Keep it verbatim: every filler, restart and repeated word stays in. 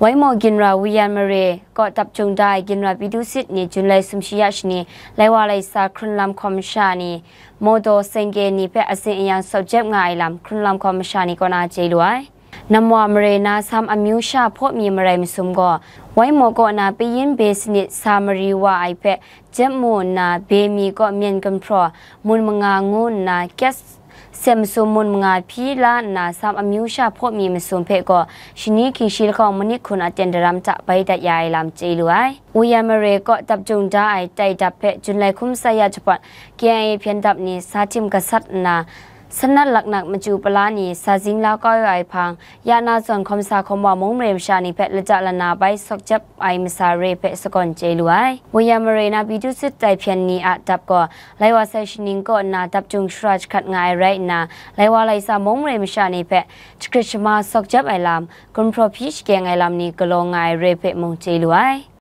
Waimaw ginra Wuyan mare kaw dap jung da ai ginra Pyithu sit ni Jun lai sumshi ya shani, lai wa lai sa hkrun lam hkawm masha ni, mawdaw sengke ni hpe asin ayang sawp jep nga ai lam hkrun lam hkawm masha ni kaw na chye lu ai. Namwa mare na sam amyu sha hpaw mi marai masum gaw, Waimaw kaw na payin be sanit sa mari wa ai hpe jep mu nna, be mi kaw myen gumhpraw mun manga ngu nna, kyat sem masum mun manga hpyi la nna, sam amyu sha hpaw mi masum hpe gaw, shani hkying shi lahkawng manit hkun a ten daram hta bai dat ya ai lam chye lu ai. Wuyan mare kaw dap jung da ai tai dap hpe Jun lai hkum sa ya jahpawt, K I A hpyen dap ni sa htim gasat nna, sanat laknak machyu pala ni sa zing la kau ai hpang, ya na zawn hkawm sa hkawm wa mung mare masha ni hpe lata lana bai sawk jep ai masa re hpe sagawn chye lu ai. Wuyan mare na Pyithu sit tai hpyen ni a dap gaw, lai wa sai shaning kaw nna dap jung shara jahkrat nga ai rai nna, lai wa lai sa mung mare masha ni hpe jahkrit shama sawk jep ai lam, gumhpraw hpyi shakeng ai lam ni galaw nga ai re hpe mung chye lu ai.